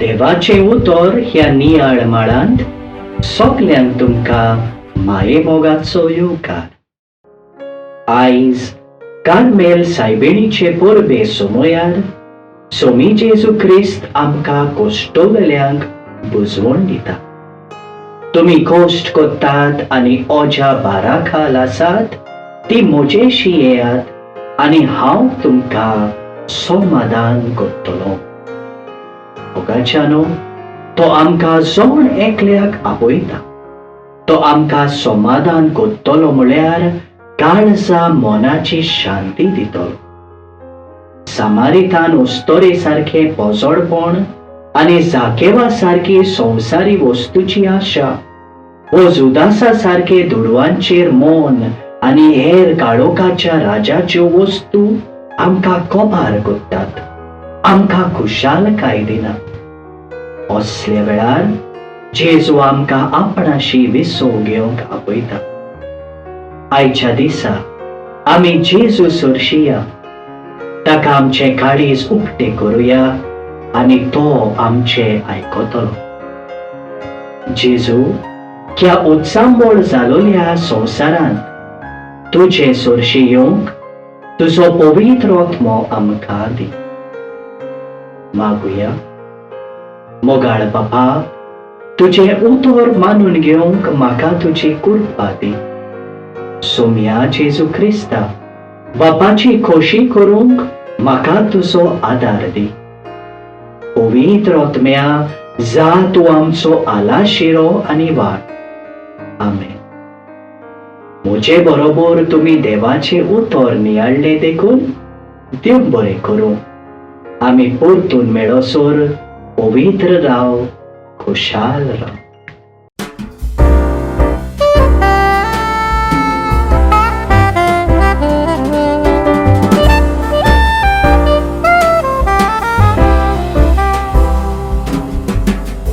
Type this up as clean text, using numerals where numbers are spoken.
देवाचें उतर ह्या नियाळ माळांत सगल्यांक तुमकां मायेमोगाचो येवकार. आयज कार्मेल सायबिणीचे परबे समयार सोमी जेजू क्रिस्त आमकां कोश्टवल्यांक बुजवण दिता. तुमी कोश्ट कोत्तात आनी ओज्या भारा खाल आसात ती म्हजेशी येयात आनी हांव तुमकां समाधान करतलो. मोगाच्यानो, तो आमकां जण एकल्याक आपयता. तो आमकां समाधान करतलो, म्हळ्यार काळजा मनाची शांती दितलो. सामारितान उस्तोरे सारखे पोजोडपण आनी जाकेवा सारकी संवसारी वस्तूची आशा वो जुदासा सारखे दुडवांचेर मन आनी हेर काळोखाच्या राजाच्यो वस्तू आमकां कोबार करतात, आमकां खुशालकाय दिना. असल्या वेळार जेजू आमकां आपणाशी विसव घेवंक आपयता. आयच्या दिसा आमी जेजू सरशिया, ताका आमचें काळीज उक्तें करुया आनी तो आमचें आयकतलो. जेजू, ह्या उत्सांबळ जालोल्या संवसारांत तुजे सरशी येवंक तुजो पवित्र आत्मो आमकां दी. मागुया. मोगाळ बापा, तुजें उतर मानून घेवंक म्हाका तुजी कृपा दी. सोम्या जेजू क्रिस्ता, बापाची खोशी करूंक म्हाका तुजो आदार दी. पवित्र आत्म्या, जा तूं आमचो आलाशिरो आनी वाट. आमेन. म्हजे बरोबर तुमी देवाचें उतर नियाळ्ळें देखून देव बरें करूं. आमी परतून मेळसर पवित्र राव, खुशाल राव.